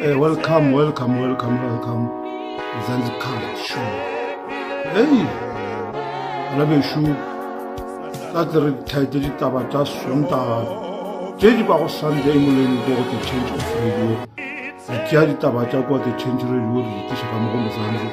Hey, welcome, welcome, welcome, welcome. Mzansi Card Show. Hey, bana bešo, tla tle re thaete ditaba tša Sontaga tše di bago Sunday moleng ko go The Change of Radio. Re tšea ditaba tša kwa The Change Radio re di tliša ka mo go Mzansi.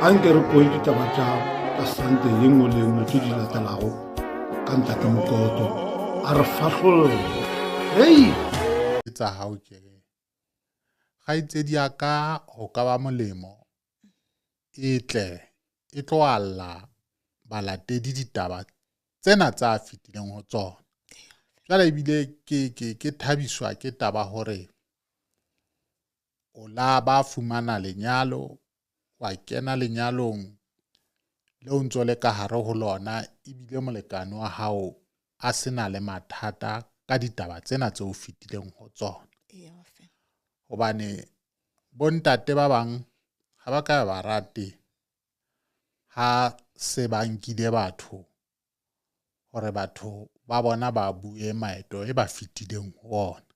Anke re koe ditaba tša tša Sunday ye nngwe le ye nngwe tše di latelago ka Ntate Mokoto. A re fahlolle. Hey! Tsa hao ke kgaitsedi ya ka go ka ba molemo e tle e tlo alla balatedi ditaba tsena tsa fetileng ho tsona. Jwale ebile ke ke ke thabiswa ke taba hore o la ba fumana lenyalo wa kena lenyalong le o ntso le ka hare ho lona ebile molekane wa hao a se na le mathata ka ditaba tsena tse o fetileng ho tsona. Hobane bontate ba bang ha ba ka ba rate ha se ba nkile batho hore batho ba bona ba bue maeto e ba fetileng ho ona.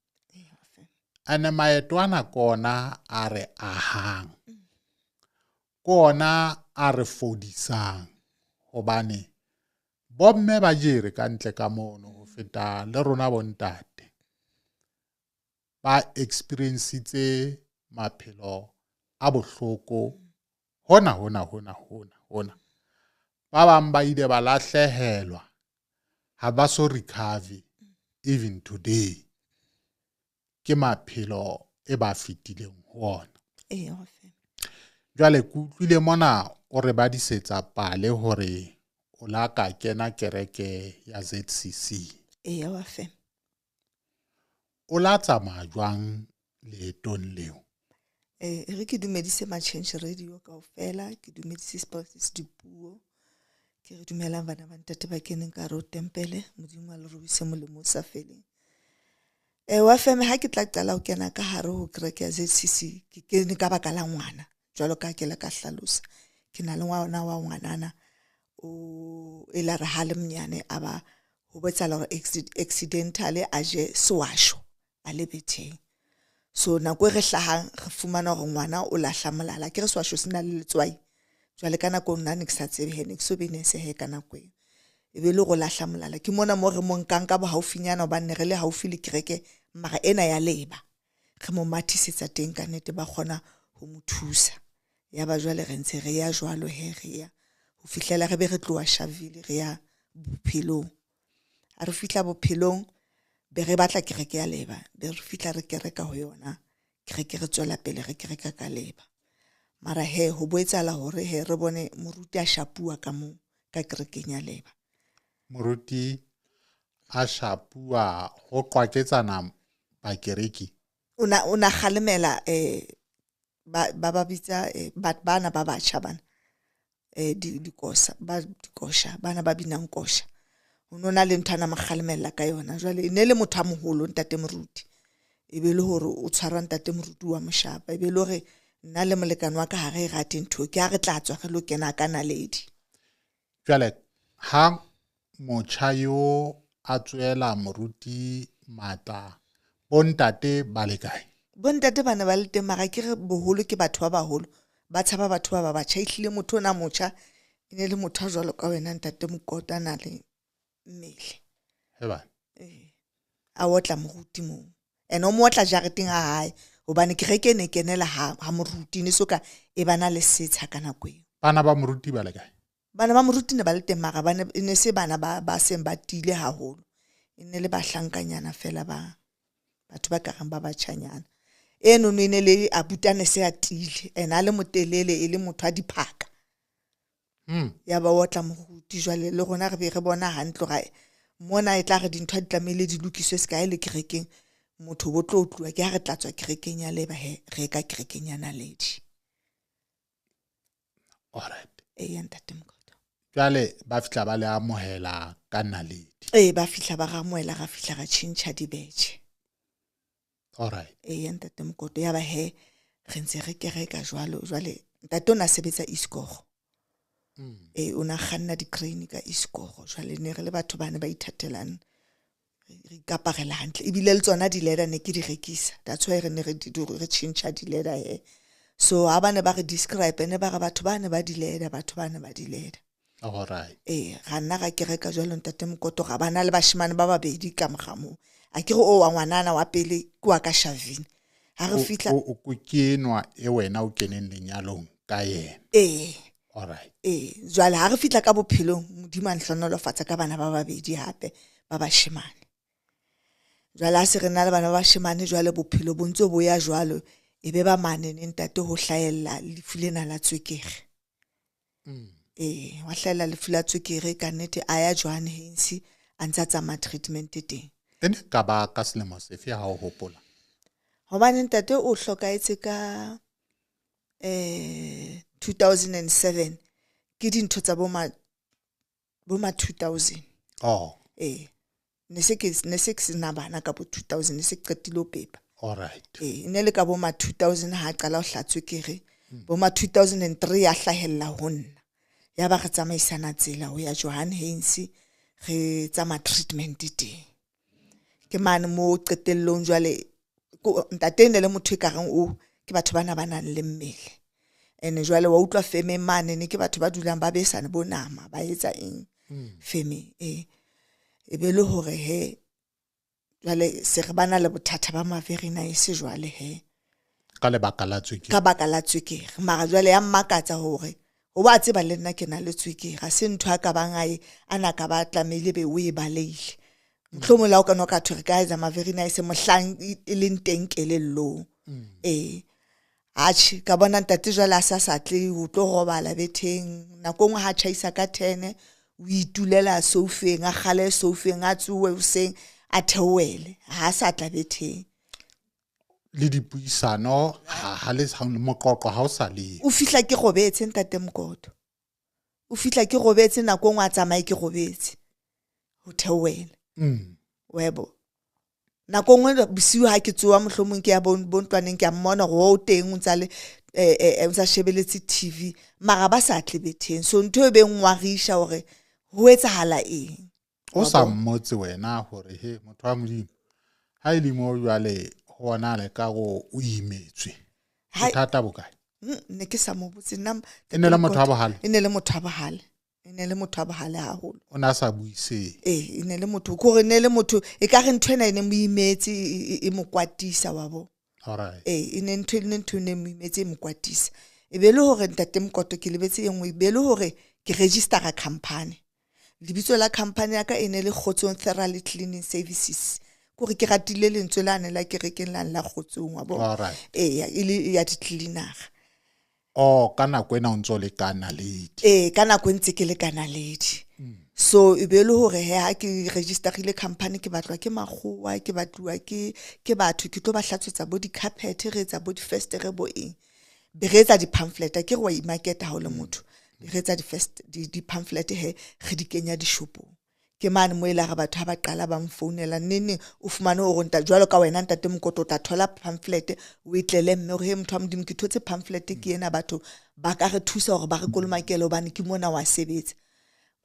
Ene maeto ana ke ona a re ahang, ke ona a re fodisang, hobane bomme ba jere ka ntle ka mono ho feta le rona bontate. Ba experiencitse maphelo a bohloko hona hona hona hona hona. Ba bang ba ile ba lahlehelwa, ha ba so recover even today ke maphelo e ba fetileng ho ona. Jwale ke utlwile mona o re badisetsa pale hore o la ka kena kereke ya ZCC. Eya wa fe. O la tsamaya jwang leetong leo? E re ke dumedise Ma-Change Radio kaofela, ke dumedise Sprexis Dipuo. Ke re dumelang bana ba ntate ba keneng ka hare ho tempele, Modimo a le ruise molemo o sa feleng. Wa feme ha ke tla qala ho kena ka hare ho kereke ya ZCC, ke kene ka baka la ngwana, jwalo ka ke le ka hlalosa. Ke na le ngwana wa ngwanana o e la re ha le monyane a ba ho botsala hore accidentally a je sewasho a le betheng. So nako e re hlahang re fumana hore ngwana o lahla molala, ke re sewasho se na le letswai. Jwale ka nako nna ne ke sa tsebe he, ne ke so be nese he ka nako eo. E be le go lahla molala. Ke mona mo re mo nkang ka bohaufinyana hobane ne re le haufi le kereke mara ena ya leba. Re mo mathisetsa teng ka nnete ba kgona ho mo thusa. Ya ba jwale re ntse re ya jwalo he re ya ho fihlela re be re tloha Sharpeville re ya bophelong. Ha re fihla bophelong be re batla kereke ya leba, be re fihla re kereka ho yona. Kereke re tswela pele re kereka ka leba. Mara he ho bo etsahala hore he re bone moruti a shapuwa ka moo ka kerekeng ya leba. Moruti a shapuwa ho qwaketsana bakereki. O na kgalemela ba ba bitsa bana ba batjha bana dikosa ba dikosha bana ba binang kosha. O no na le ntho ana mo kgalemella ka yona. Jwale e ne le motho a moholo ntate moruti. E be le hore o tshwara ntate moruti wa moshapa. E be le hore nna le molekane wa ka ha re e rate ntho, ke ha re tla tswa re lo kena ka naledi. Jwale ha motjha yo a tswela moruti matla, bontate ba le kae? Bontate ba ne ba le teng, mara ke re boholo ke batho ba baholo, ba tshaba batho ba ba batjha. Ehlile motho ona motjha e ne le motho a jwalo ka wena ntate Mokoto, a na le mmele. Heba. A otla moruti moo. Ene o mo otla jareteng ha hae hobane kereke e ne kenela ha moruti, ne soka e bana le setsha ka nako eo. Bana ba moruti ba le kae? Bana ba moruti ne ba le teng, mara ba ne e ne se bana ba seng ba tiile haholo. E ne le bahlankanyana fela ba batho ba kareng ba batjhanyana. Eno no e ne le abutane se a tiile, ene a le motelele e le motho a diphaka. Ya ba otla moruti. Jwale le rona re be re bona hantle hore mona e tla re dintho di tlamehile di lokiswe se kae le kerekeng, motho bo tlo tluwa ke ha re tla tswa kerekeng ya leba he re ka kerekeng ya naledi. All right. Eya ntate Mokoto. Jwale ba fihla ba le amohela ka naledi. Ee, ba fihla ba re amohela, ra fihla ra tjhentjha dibetjhe. All right. Eya ntate Mokoto, ya ba he re ntse re kereka jwalo. Jwale ntate o na sebetsa Iskoro. O na kganna di-crane ka Iskoro. Jwale ne re le batho ba ne ba ithatelang. Re ikaparela hantle ebile le tsona di-leather ne ke di rekisa. That's why re ne re re tjhentjha di-leather he. So ha ba ne ba re describe ne ba re batho ba ne ba di-leather, batho ba ne ba di-leather. Alright. Ee, ra nna ra kereka jwalo ntate Mokoto, ra bana le bashemane ba babedi ka mora moo. A ke re o wa ngwanana wa pele ke wa ka Shavini. Ha re fihla O ke enwa e wena o keneng lenyalong ka yena. Ee. Alright. Ee, jwale ha re fihla ka bophelong Modimo a nhlonolofatsa ka bana ba babedi hape ba bashemane. Jwale ha se re na le bana ba bashemane jwale bophelo bo ntse bo ya jwalo, e be ba mane ne ntate ho hlahella lefu lena la tswekere. Ee, wa hlahella lefu la tswekere ka nnete a ya Johan Heinz a ntse a tsamaya treatment teng. E ne ka ba ka selemo sefe ha o hopola? Hobane ntate o hlokahetse ka 2007 ke dintho tsa bo ma 2000. Oh. Ee, ne se ke sena bana ka bo 2000, ne se ke qetile ho pepa. Alright. Ee, ne le ka bo ma 2000 ha qala ho hlatswe kere. Bo ma 2003 ya hlahella ho nna. Ya ba re tsamaisana tsela ho ya Johan Heinz re tsamaya treatment teng. Ke mane mo qetellong jwale ntate ne le motho e kareng o ke batho bana ba nang le mmele. Ene jwale wa utlwa femeng mane ne ke batho ba dulang ba besane bo nama ba etsa eng femeng e. E be le hore he jwale se re bana le bothata ba maverina e se jwale he. Ka lebaka la tswekere. Ka baka la tswekere. Mara jwale ya mmakatsa hore o ba tseba le nna ke na le tswekere. Ha se ntho a ka bang ae ana ka ba tlamehile be o e baleile. Mohlomong la o ka no ka thwe re ka etsa maverina e se mohlang e leng teng kelellong. Ee. Atjhe ka bona ntate jwale a sa sa tle ho tlo robala betheng. Nako nngwe ha tjhaisa ka 10 o itulela soufeng, a kgale soufeng, a tsohe hoseng, a theohele. Ha sa tla betheng. Le dipuisano ha le moqoqo ha o sa le. O fihla ke robetse ntate Mokoto. O fihla ke robetse nako nngwe a tsamaye ke robetse. Ho theohela. Webo. Nako nngwe bosiu ha ke tsoha mohlomong ke ya bontlwaneng ke a mmona hore o teng o ntsa le o ntsa shebeletse TV mara ba sa tle betheng. So ntho e beng ngwarisha hore ho etsahala eng. O sa mmotse wena hore he motho wa Modimo ha e le mo jwale ho bona le ka go o imetswe. Bothata bo kae? Ne ke sa mo botse nna. E ne le motho wa bohale. E ne le motho wa bohale. E ne le motho wa bohale haholo. O na sa buise. Ee, e ne le motho kore ne le motho e ka re ntho ena e ne mo imetse e mo kwatisa wa bo. Alright. Ee, e ne ntho ne mo imetse e mo kwatisa. E be le hore ntate Mokoto ke lebetse e nngwe, e be le hore ke registera company. Lebitso la company ya ka e ne le Kgotsong Thoroughly Cleaning Services. Kore ke ratile lentswe lane la kerekeng lane la Kgotsong wa bo. Alright. Ee, e le ya di-cleaner. Oh, ka nako ena o ntso le ka naledi. Ee, ka nako ntse ke le ka naledi. So e be le hore he ha ke registerile company ke batlwa ke makgowa, ke batluwa ke batho ke tlo ba hlatswetsa bo di-carpet, re etsa bo di-festere bo eng. Be re etsa di-pamphlet, ke re wa imarketa ha o le motho. Be re etsa di-pamphlet he re di kenya dishopong. Ke mane mo ile re batho ha ba qala ba mfounela neng o fumane hore nta jwalo ka wena ntate Mokoto o tla thola pamphlet o itlele mme hore he motho wa Modimo ke thotse pamphlet ke ena batho ba ka re thusa hore ba re kolomakele hobane ke mona wa sebetsa.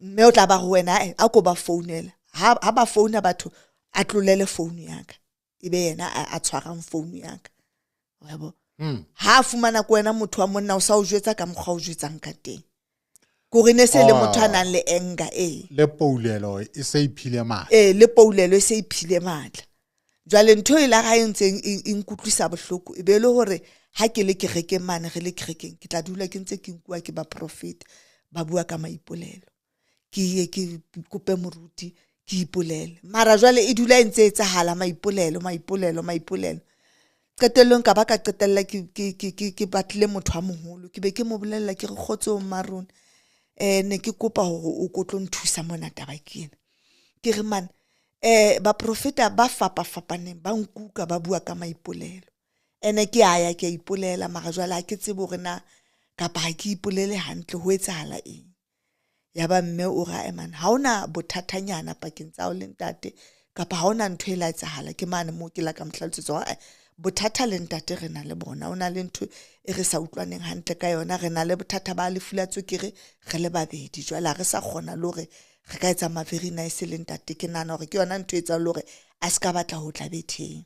Mme o tla ba ho wena a ko ba founela. Ha ba founa batho a tlolele phone ya ka. E be yena a tshwarang phone ya ka. Wa bo. Ha fumana ko wena motho wa monna o sa o jwetsa ka mokgwa o jwetsang ka teng. Kore ne se le motho a nang le anger e. Le poulelo e se iphile matla. Ee, le poulelo e se iphile matla. Jwale ntho e la ga e ntseng e nkutlwisa bohloko e be le hore ha ke le kerekeng mane re le kerekeng ke tla dula ke ntse ke nkuwa ke ba prophet ba bua ka maipolelo. Ke ye ke kope moruti ke ipolele. Mara jwale e dula e ntse etsahala maipolelo maipolelo maipolelo. Qetellong ka ba ka qetella ke batlile motho a moholo ke be ke mo bolella ke re kgotsong marona. Ne ke kopa hore o ko tlo nthusa mona taba ke ena. Ke re man ba profeta ba fapa-fapaneng ba nkuka ba bua ka maipolelo. Ene ke aya ke ipolela mara jwale ha ke tsebe hore na kapa ha ke ipolele hantle ho etsahala eng. Ya ba mme o ra man ha ona bothatanyana pakeng tsa o le ntate kapa ha ona ntho e la etsahala ke mane mo ke la ka mohlalosetsa hore Bothata le ntate re na le bona, o na le ntho e re sa utlwaneng hantle ka yona. Re na le bothata ba lefu la tswekere re le babedi. Jwale ha re sa kgona le hore re ka etsa ma very nice le ntate. Ke nahana hore ke yona ntho e etsang le hore a ska batla ho tla betheng.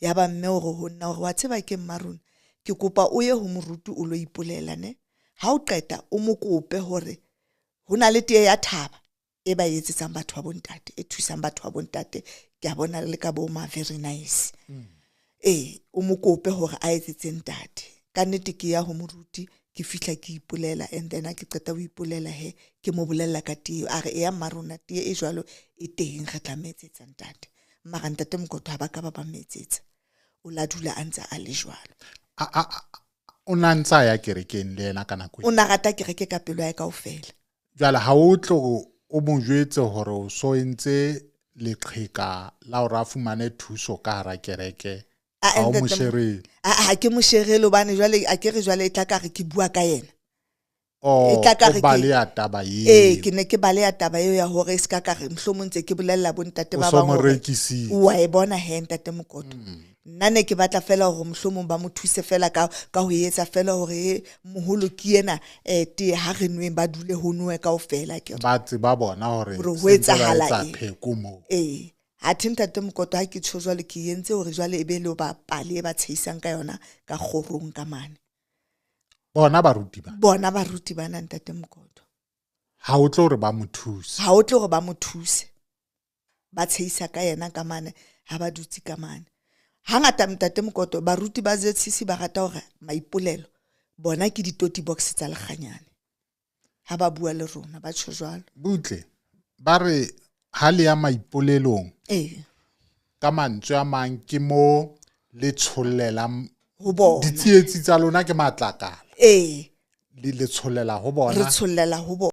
Ya ba mme hore ho nna hore wa tseba ke mmarona, ke kopa o ye ho moruti o lo ipolela ne. Ha o qeta o mo kope hore ho na le tee ya thaba e ba etsetsang batho ba bontate, e thusang batho ba bontate. Ke a bona le ka bo ma very nice. Ee, o mo kope hore a etsetse ntate. Ka nnete ke ya ho moruti, ke fihla ke ipolela, and then ha ke qeta ho ipolela he, ke mo bolella ka tee. A re eya mmarona, tee e jwalo e teng, re tla mo etsetsa ntate. Mara ntate Mokoto ha ba ka ba ba mo etsetsa. O la dula a ntse a le jwalo. O na ntse a ya kerekeng le yena ka nako O na rata kereke ka pelo ya hae kaofela. Jwale ha o tlo o mo jwetse hore o so entse leqheka la hore a fumane thuso ka hara kereke, ha o mo sherele. Ha ke mo sherele hobane jwale a ke re jwale e tla ka re ke bua ka yena. Oh, E tla ka re o ke- baleha taba eo. Ee, ke ne ke baleha taba eo ya hore e ska ka re mohlomong ntse ke bolella bontate O ba so bang mo hore rekisitse. wa e bona he ntate Mokoto. Nna ne ke batla fela hore mohlomong ba mo thuse fela ka ho etsa fela hore he, moholo ke ena, tee ha re nweng, ba dule ho nowe kaofela ke re. Ba tseba bona hore Hore ho se ntse ba etsahala etsa eng. pheko moo. Ee, athe ntate Mokoto ha ke tjho jwale ke entse hore jwale e be le ba pale e ba tshehisang ka yona ka kgorong ka mane. Bona baruti ba. Bona baruti bana ntate Mokoto. Ha o tlo hore ba mo thuse. Ha o tlo hore ba mo thuse. Ba tshehisa ka yena ka mane, ha ba dutse ka mane. Hangata ntate Mokoto baruti ba ZCC ba rata hore maipolelo bona ke ditoti box tsa lekganyane. Ha ba bua le rona ba tjho jwalo. Butle ba re ha le ya maipolelong. Ee. Ka mantswe a mang ke mo le tshollelang ho bona. Ditsietsi tsa lona ke matlakala. Ee. Le tshollela ho bona. Re tshollela ho bona.